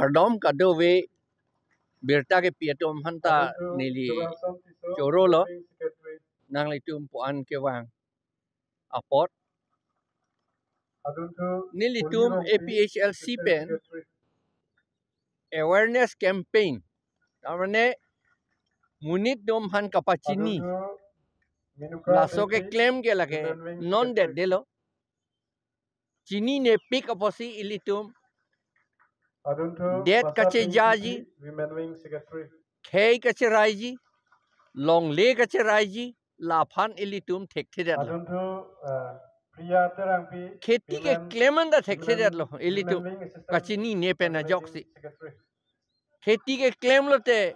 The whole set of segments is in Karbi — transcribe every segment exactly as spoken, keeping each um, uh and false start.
Kardom kadokave birta kepi atum aphanta neli chorolo, nanglitum pu-an kevang apot. Nelitum A P H L C pen awareness campaign, ta mane monit atum aphan kapachini, laso keklem ke lake non detdetlo. Chininepik apotsi ilitum det kachejaji, khei kacheraiji, longle kacheraiji, laphan ilitum thekthedetlo. Kheti keklem anta thekthedetlo ilitum kachinine pen ajoksi. Kheti keklem lote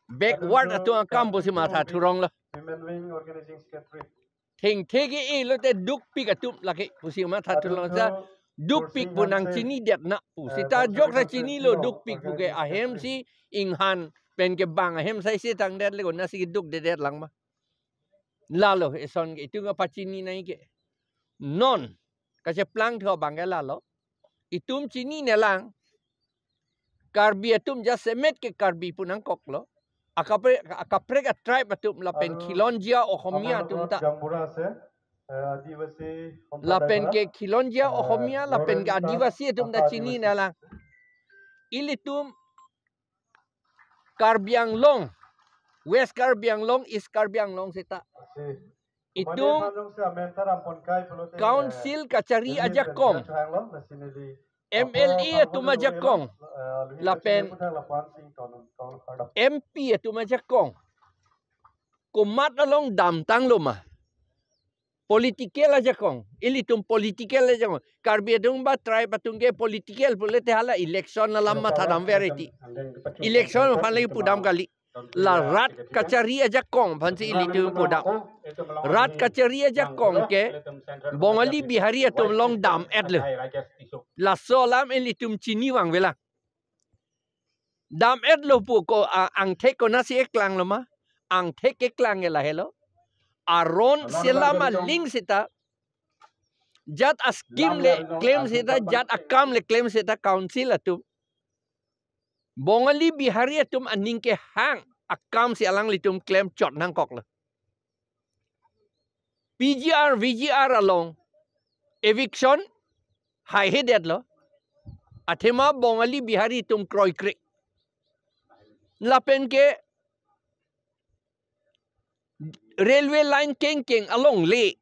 backward atum akam pusi matha thuronglo. Thengthe ke-e lote dukpik atum lake pusi matha thuronglo, sa dukpik pu nangchinidet na pu. Seta ajok ta chinilo dukpik pu ke, ahemsi inghan pen kevang ahem sai setang detle konatsi keduk dedet lang ma. Lalo eson ke itum kapachini nangji ke. Non kacheplang thu abang ke lalo. Itum chinine lang. Karbi atum jasemet ke Karbi pu nangkoklo. Akaprek, akaprek a-tribe atum lapen khilonjia Ohomia atum ta, lapen ke khilonjia Ohomia lapen ke Adivasi atum ta chinine lang. Ilitum Karbi Anglong, West Karbi Anglong, East Karbi Anglong seta itum council kachari ajakong, M L A atum ajakong, lapen M P atum ajakong, komat along damtanglo ma? Political ajakong, ilitum political ajakong. Karbi atum ba tribe atum ke political pulote hala election alam mathadam verity. Election aphan lagi pudam kali. La rat kachari ajakong aphansi ilitum pudam. Rat kachari ajakong ke Bongali Bihari atum along dam-etlo. Laso alam ilitum chini vangvela. Dam-etlo pu ko, a, angthek konatsi eklanglo ma? Angthek keklang ke lahelo. Aron selam aling seta, jat a-scheme le klem seta, jat akam le klem seta council atum Bongali Bihari atum aning kehang akamsi alanglitum klemchot nangkoklo. P G R, V G R along eviction haihedetlo. Athema Bongali Bihari atum kroikre. Lapen ke railway line kengkeng alongle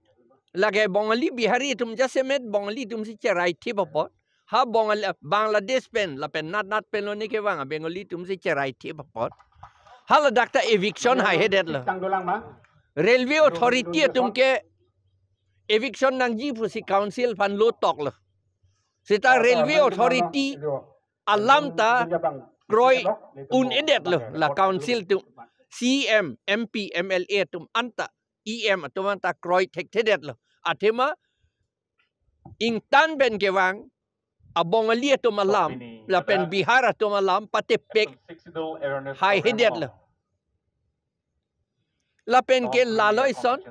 lake Bongali Bihari atum jasemet Bongali atumsi cherai thip apot. Ha Bongali, Bangladesh pen lapen natnat pen lone kevang a-Bengali atumsi cherai thip apot. Haladak ta eviction haihedetlo. Railway authority atum ke eviction nangji pusi council aphan lo toklo. Seta railway authority alam ta kroi un-edetlo la council atum. C E M, M P, M L A atum anta, E M atum anta kroi thekthedetlo. Athema ingtan pen kevang a-Bongali atum alam lapen Bihar atum alam patepek haihedetlo. Lapen ke lalo eson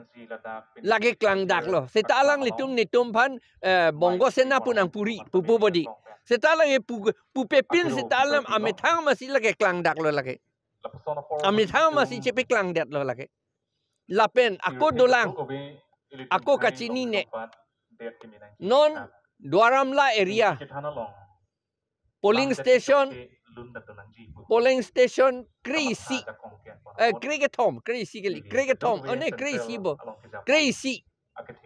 lake klangdaklo. Seta alanglitum netum aphan, eh, Bongo Sena pu nangpuri pupu bodi. Seta lake pu, pupepin seta alam amethang masi lake klangdaklo lake. Amethang masi chepeklangdetlo lake. Lapen ako dolang, ako kachinine. Non Duar Amla area polling station, polling station kre-isi, eh, kre-kethom, kre-isi kali, kre-kethom, oh, ne kre-isi bo, kre-isi.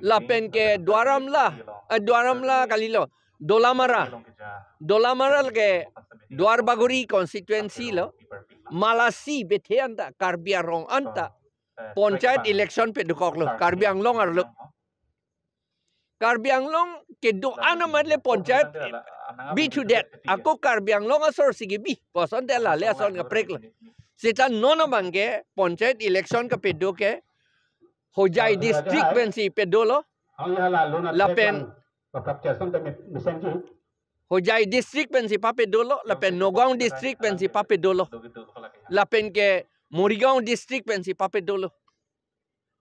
Lapen ke Duar Amla, eh, Duar Amla kalilo, Dolamara, Dolamara ke Duar Bagori constituency lo, Malasi Bethe anta Karbi arong anta panchayat election pedokoklo Karbi Anglong arlo. Karbi Anglong kedo-an amat le panchayat bithudet. Ako Karbi Anglong asor si kebi pu asonte lale ason kapreklo. Seta non abang ke panchayat election kapedo ke Hojai district pensi pedolo. Lapen Hojai district pensi papedolo, lapen Nagaon district pensi papedolo. Lapen ke Morigaon district pensi papedolo.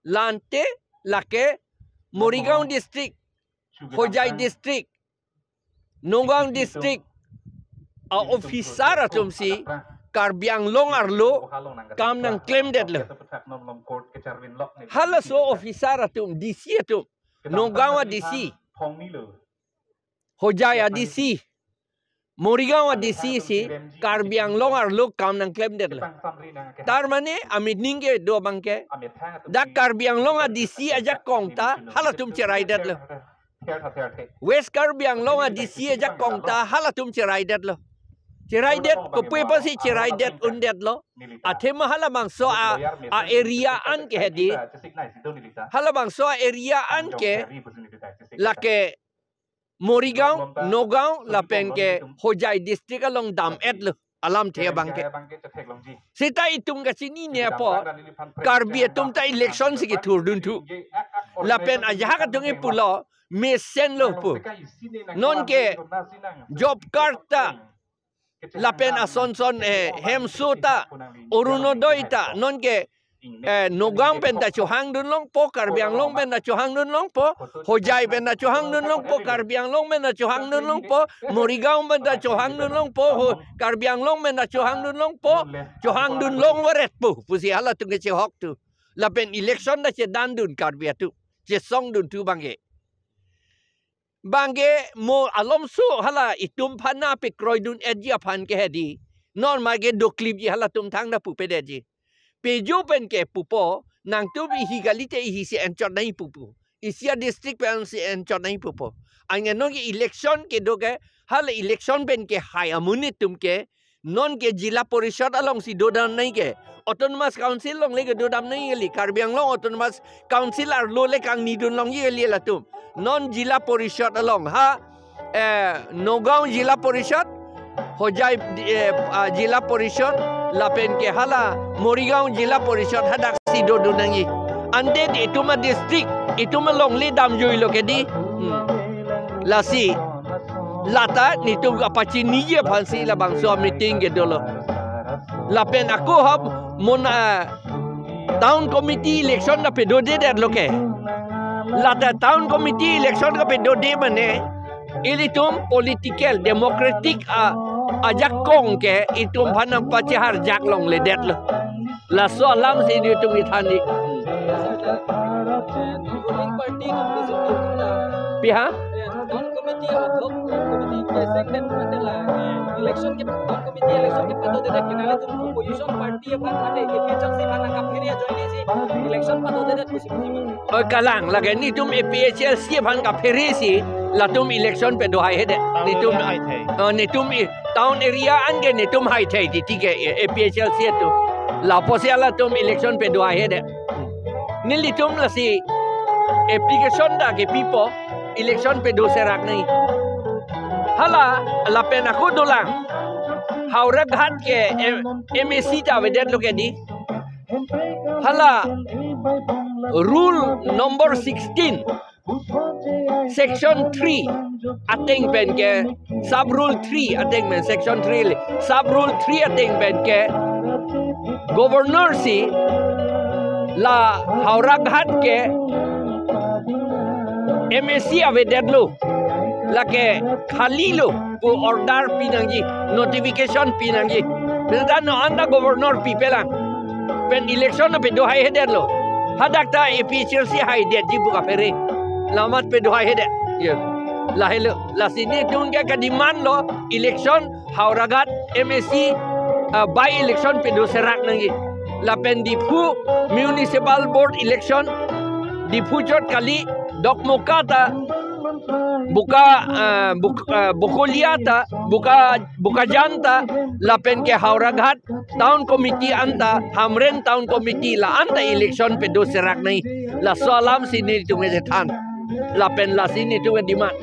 La ante lake Morigaon district, Hojai district, Nagaon district, a-officer atum si Karbi Anglong arlo kam nangklemdetlo. Halaso officer atum, D C atum, Nagaon a-D C, Hojai a-D C, Morigaon a-D C si Karbi Anglong arlo kam nangklemdetlo. Tar mane a-meaning kedo abangke, dak Karbi Anglong a-D C ajakong ta halatum cheraidetlo. West Karbi Anglong a-D C ajakong ta halatum cheraidetlo. Cheraidet, kopi apotsi cheraidet undetlo? Athema halabangso a, a-area an ke hedi. Halabangso a-area an ke lake Morigaon, Nagaon, lapen ke Hojai district along dam-etlo alamthe abangke. Seta itum kachinine apot, Karbi atum ta election si kethurdunthu. Lapen ajahak atum ke pulo, mesenlo pu. Nonke job card ta, lapen asonson, eh, hemso ta, Orunodoi ta, nonke, eh, Nagaon pen ta chohangdun longpo, Karbi Anglong pen ta chohangdun longpo, Hojai pen ta chohangdun longpo, Karbi Anglong pen ta chohangdun longpo, Morigaon pen ta chohangdun longpo, ho, Karbi Anglong pen ta chohangdun longpo, chohangdun long varetpo pusi halatum ke chehok thu. Lapen election ta chedandun Karbi atum, chesongdunthu abangke. Abangke mo alomso hala itum aphan nangpekroidun-etji aphan ke hedi. Non ma ke doklipji halatum thangta pupedetji. Pejo pen ke pupo, nangtum ihi kalite ihi si enchot nangji pupo. Isi a-district pen si enchot nangji pupo. Anke nonke election kedo ke, hala election pen kehai amonit atum ke, nonke Zilla Parishad along si dodam nangji ke, Autonomous Council along le ke dodam nangji kali, Karbi Anglong Autonomous Council arlo le kangnidun longji kali latum. Non Zilla Parishad along ha, eh, Nagaon Zilla Parishad, Hojai, eh, ah, Zilla Parishad, lapen ke hala Morigaon Zilla Parishad hadak si dodun nangji. Ante itum a-district, itum along le damjuilo kedi. Hmm. Lasi, lata netum kapachiniji aphan si labangso a-meeting kedolo. Lapen ako ha mon, ah, town committee election ta pedodedetlo ke. Lata town committee election kapedode mane, ilitum political, democratic a, ajakong ke itum aphan nangpacheharjak longledetlo. Laso alam si netum kethan ik. Ruling party atum B J P atum ta. Pi ha? Eh, town committee, ad hoc committee ke second mate la, eh, election ke, town committee election kepadodedet ke nanglitum opposition party aphan mate A P H L C aphan kaphere ajoine si election padodedet pusi pusi ma? Oi kalang, lake netum A P H L C aphan kaphere si latum election pedo haihedet. Netum, haithai. Oh, netum i town area an ke netum haithai titi ke A P H L C atum. Lapusi halatum election pedo haihedet. Nelitum lasi application ta kepipo, election pedo serak nangji. Hala, lapen ako dolang. Howraghat ke M-, M A C ta avedetlo kedi. Hala, rule number sixteen, section three ateng pen ke, sub rule three ateng pen, section three le, sub rule three ateng pen ke, governor si la Howraghat ke M A C avedetlo, lake khalilo pu order pinangji, notification pinangji. Pen ta non anta governor pipelang. Pen election ta pedo haihedetlo. Hadak ta A P H L C haidetji pu kaphere. La amat pedo haihedet. Ya. Lahelo. Lasi netum ke kademand lo election, Howraghat M A C, ah, by election pedo serak nangji. Lapen Diphu Municipal Board election, Diphu chot kali, Dokmoka ta, Boka, ah, Bok-, ah, Bokolia ta, Boka, Bokajan ta, lapen ke Howraghat Town Committee anta, Hamren Town Committee la anta election pedo serak nangji. Laso alam si netum kethan. Lapen lasi netum kedemand.